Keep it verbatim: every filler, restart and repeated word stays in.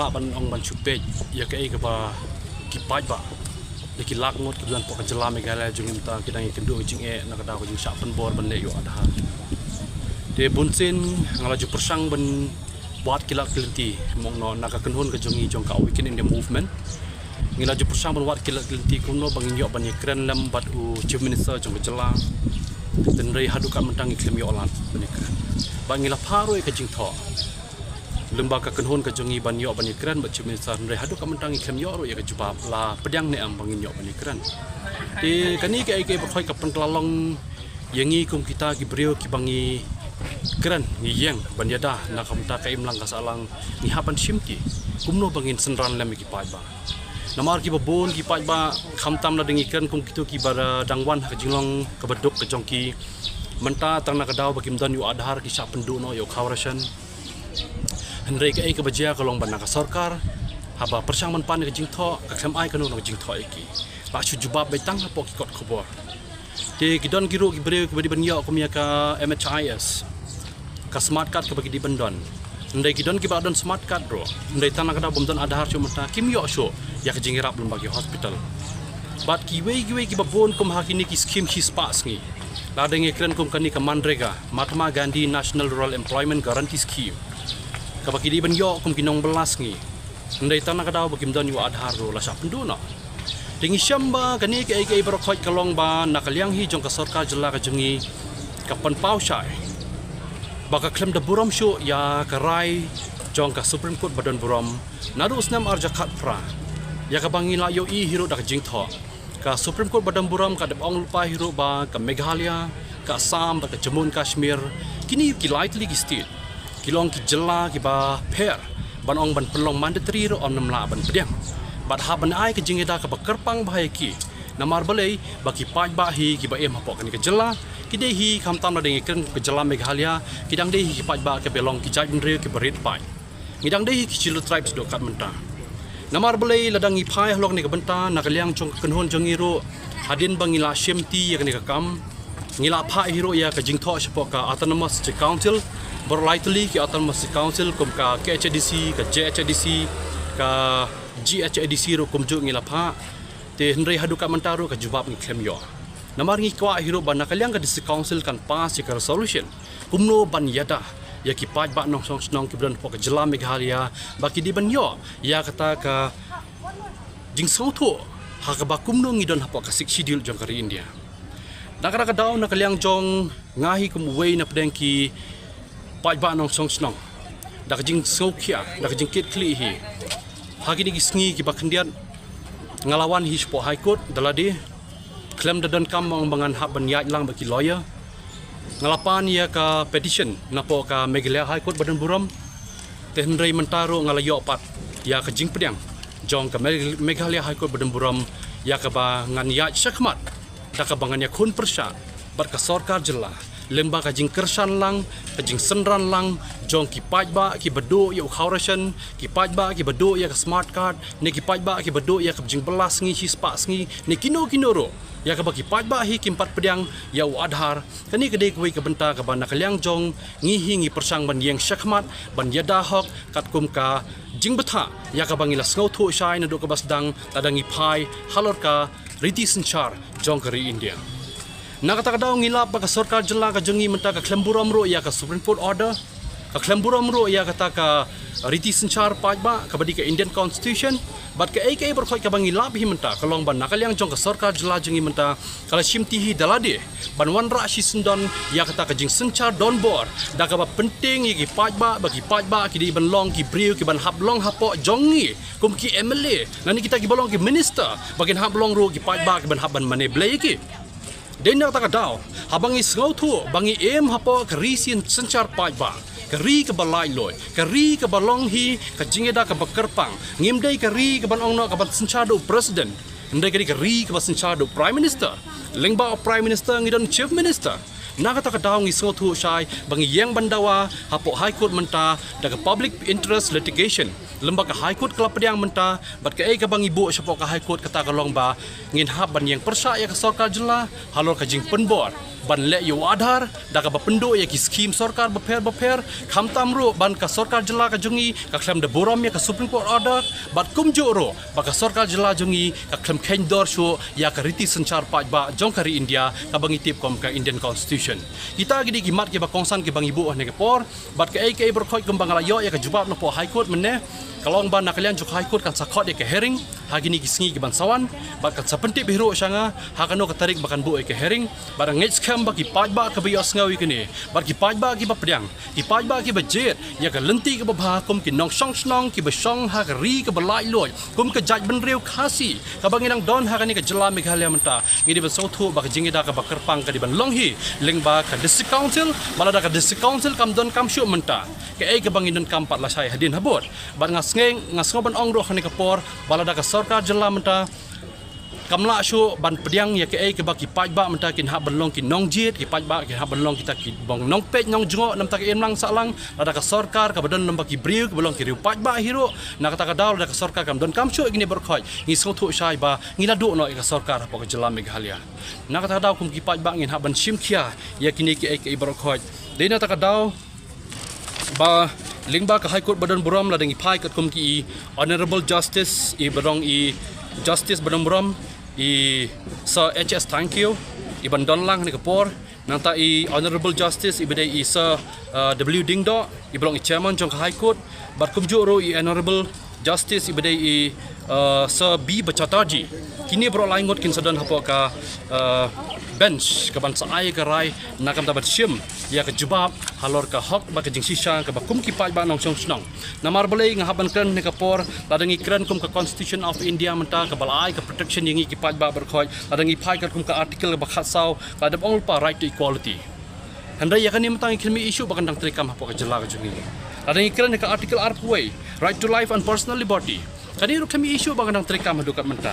Ban ong ban shu peit ïa kaei kaba ki paidbah, ïa ki lak ngut ki don hapoh ka jylla Meghalaya jong ngi mynta ki dang ïakynduh ka jingeh na ka daw ka jingshah pynbor ban leh ïa u Aadhaar. Te bunsien nga la ju pyrshang ban wad ki lad ki lynti, kumno na ka kynhun ka jong ngi jong ka Awaken India Movement. Ngi la ju pyrshang ban wad ki lad ki lynti kumno ba ngin ïoh ban ïakren lem bad u Chief Minister jong ka jylla. Hynrei haduh ka mynta ngi khlem ïoh lad ban ïakren. Ba ngi la phah ruh ïa ka jingthoh lyngba ka kynhun ka jong ngi ban ïoh ban ïakren bad Chief Minister, hynrei haduh ka mynta ngi khlem ïoh ruh ïa ka jubab la pdiang ne em ba ngin ïoh ban ïakren. Te kane kaei kaei baroh ka pynkylla long ïa ngi kum kita ki briew kiba ngi kren ngi ïeng ban ïada na ka bynta ka imlang ka sahlang, ngi hap ban shim ki kumno ba ngin synran lem ïa ki paidbah. Namar kiba bun ki paidbah, khamtam lada ngi kren kum kito kiba dang wan ha ka jinglong kaba duk ka jong ki, mynta tang na ka daw ba kim don ïa u Aadhaar ki shah pynduh noh ïa u khaw ration. Hynrei kaei kaba jia ka long ba na ka sorkar haba pyrshang ban pan ïa ka jingthoh, ka khlem ai kano kano ka jingthoh ïa ki. La shu jubab beit tang hapoh ki kot khubor. Te ki don ki ruh ki briew kiba dei ban ïoh kum ïa ka M H I S, ka smart card kaba ki dei ban don. Hynrei ki don kiba don smart card ruh, hynrei tang na ka daw bym don Aadhaar shuh mynta kim ïoh shuh ïa ka jingïarap lyngba ki hospital. Bad kiwei kiwei kiba bun kum ha kine ki skhim shispah sngi, lada ngi kren kum kane ka MGNREGA, Mahatma Gandhi National Rural Employment Guarantee Scheme, kaba ki dei ban ïoh kum ki nongbylla sngi, hynrei tang na ka daw ba kim don ïa u Aadhaar ruh la shah pynduh noh. Te ngi shem ba kane kaei kaei baroh ka long ba na ka liang hi jong ka sorkar jylla ka jong ngi ka pynpaw shai ba ka khlem da burom shuh ïa ka rai jong ka Supreme Court ba don burom naduh u snem arhajar khatphra, ïa kaba ngi la ïohi hi ruh da ka jingthoh. Ka Supreme Court ba don burom ka dep ong lypa hi ruh ba ka Meghalaya, ka Assam bad ka Jammu and Kashmir, kine ki lai tylli ki state ki long ki jylla kiba pher ban ong ban pynlong mandatory ruh ym lah ban pdiang. Bad hap ban ai ka jingïada kaba kyrpang bha ïa ki. Namar balei? Ba ki paidbah hi kiba im hapoh kane ka jylla, ki dei hi khamtam lada ngi kren ka jylla Meghalaya, ki dang dei hi ki paidbah kiba long ki jaitbynriew kiba rit paid. Ngi dang dei hi ki Scheduled Tribes haduh kat mynta. Namar balei? Lada ngi phai halor kane ka bynta na ka liang jong ka kynhun jong ngi ruh, hadien ba ngi la shim ti ïa kane ka kam, ngi la phah hi ruh ïa ka jingthoh shapoh ka Autonomous District Council, baroh lai tylli ki Autonomous District Council kum ka K H A D C, ka J H A D C, ka G H A D C ruh kumjuh ngi la phah. Te hynrei haduh kat mynta ruh ka jubab ngi khlem ïoh. Namar ngi kwah hi ruh ba na ka liang ka District Council kan pass ïa ka resolution kumno ban ïada ïa ki paidbah nongshong shnong kiba don hapoh ka jylla Meghalaya ba ki dei ban ïoh ïa kata ka jingsngewthuh ha kaba kumno ngi don hapoh ka Sixth Schedule jong ka ri India. Na kata ka daw na ka liang jong nga hi kum uwei na pdeng ki paidbah nongshong shnong, da ka jingsngewkhia, da ka jingkitkhlieh hi, ha kine ki sngi kiba khyndiat nga la wan hi shapoh High Court da lade. Khlem da donkam ong ba ngan hap ban ïaid lang bad ki lawyer, nga la pan ïa ka petition napoh ka Meghalaya High Court ba don burom. Te hynrei mynta ruh nga la ïoh pat ïa ka jingpdiang jong ka Meg-, Meghalaya High Court ba don burom ïa kaba ngan ïaid shakhmat da kaba ngan ïakhun pyrshah bad ka sorkar jylla lyngba ka jingkyrshan lang, ka jingsynran lang jong ki paidbah kiba duh ïa u khaw ration, ki paidbah kiba duh ïa ka smart card, ne ki paidbah kiba duh ïa ka jingbylla sngi shispah sngi, ne kino kino ruh ïa kaba ki paidbah hi kim pat pdiang ïa u Aadhaar. Kane ka dei kawei ka bynta kaba na ka liang jong ngi hi ngi pyrshang ban ïeng shakhmat ban ïada hok katkum ka jingbthah ïa kaba ngi la sngewthuh shai naduh kaba sdang lada ngi phai halor ka riti synshar jong ka ri India. Na kata ka daw ngi lap ba ka sorkar jylla ka jong ngi mynta ka khlem burom ruh ïa ka Supreme Court order, ka khlem burom ruh ïa kata ka riti synshar paidbah kaba dei ka Indian Constitution. Bad kaei kaei baroh kaba ngi lap hi mynta ka long ba na ka liang jong ka sorkar jylla jong ngi mynta ka la shim ti hi da lade ban wanrah shisyndon ïa kata ka jingsynshar donbor da kaba pyntieng ïa ki paidbah ba ki paidbah ki dei ban long ki briew kiban hap long hapoh jong ngi kum ki M L A lane kita kiba long ki minister, ba kin hap long ruh ki paidbah kiban hap ban mane blei ïa ki. Dei na kata ka daw haba ngi sngewthuh ba ngi im hapoh ka ri syn-, synshar paidbah, ka ri kaba laitluid, ka ri kaba long hi ka jingïada kaba kyrpang. Ngim dei ka ri kaban ong noh kaban synshar da u president, hynrei ka dei ka ri kaba synshar da u prime minister. Lyngba u prime minister ngi don chief minister. Na kata ka daw ngi sngewthuh shai ba ngi ïeng ban dawa hapoh High Court mynta da ka public interest litigation. Lymba ka High Court ka la pdiang mynta, bad kaei kaba ngi buh shapoh ka High Court kata ka long ba ngin hap ban ïeng pyrshah ïa ka sorkar jylla halor ka jingpynbor ban leh ïa u Aadhaar da kaba pynduh ïa ki skhim sorkar bapher bapher, khamtam ruh ban ka sorkar jylla ka jong ngi ka khlem da burom ïa ka Supreme Court order, bad kumjuh ruh ba ka sorkar jylla jong ngi ka khlem kheiñ dor shuh ïa ka riti synshar paidbah jong ka ri India kaba ngi tip kum ka Indian Constitution. Kita ki dei ki mat kiba kongsan kiba ngi buh ha kane ka por, bad kaei kaei baroh khoit kumba nga la ïoh ïa ka jubab napoh High Court mynne, ka long ba na ka liang jong ka High Court kan sa khot ïa ka hearing ha kine ki sngi ki ban sa wan, bad kan sa pyntip hi ruh sha nga ha kano ka tarik ba kan buh ïa ka hearing, bad nga ngeit skhem ba ki paidbah kiba ïohsngew ïa kane, bad ki paidbah kiba pdiang, ki paidbah kiba jied ïa ka lynti kaba bha kum ki nongshong shnong kiba shong ha ka ri kaba laitluid kum ka jaitbynriew Khasi kaba ngi nang don ha kane ka jylla Meghalaya mynta. Ngi dei ban sngewthuh ba ka jingïada kaba kyrpang ka dei ban long hi lyngba ka District Council, ba lada ka District Council kam donkam shuh mynta, kaei kaba ngi donkam pat lashai hadien habud. Bad nga sngew, nga sngew ban ong ruh ha kane ka por ba lada ka sorkar jylla mynta kam lah shuh ban pdiang ïa kaei kaba ki paidbah mynta kin hap ban long ki nongjied, ki paidbah kin hap ban long kita kiba nongpeit nongjngoh na bynta ka imlang sahlang, lada ka sorkar kaba don lem bad ki briew kiba long ki riew paidbah hi ruh, na kata ka daw lada ka sorkar kam donkam shuh ïa kine baroh khoit, ngi sngewthuh shai ba ngi la duh noh ïa ka sorkar hapoh ka jylla Meghalaya. Na kata ka daw kum ki paidbah ngin hap ban shim khia ïa kine kiei kiei baroh khoit. Dei na kata ka daw ba lyngba ka High Court ba don burom, lada ngi phai katkum ki Honorable Justice iba don i Justice ba don burom, i Sir H S Thangkhiew, iban don lang ha kane ka por. Nangta i Honorable Justice iba dei i Sir, uh, W Diengdoh, iba long i Chairman jong ka High Court, bad kumjuh ruh i Honorable Justice iba dei i, uh, Sir B Bhattacharjee. Kine baroh lai ngut kin sa don hapoh ka, uh, bench kaban sa ai ka rai na ka bynta ban shim ïa ka jubab halor ka hok bad ka jingshisha kaba kum ki paidbah nongshong shnong. Namar balei nga hap ban kren ha kane ka por, lada ngi kren kum ka Constitution of India mynta kaba la ai ka protection ïa ngi ki paidbah baroh khoit, lada ngi phai katkum ka article kaba khatsaw, ka dep ong lypa right to equality. Hynrei ïa kane mynta ngi khlem ïohi shuh ba kan dang treikam hapoh ka jylla ka jong ngi. Lada ngi kren ha ka article arphew wei, right to life and personal liberty, kane ruh khlem ïohi shuh ba kan dang treikam haduh katne mynta.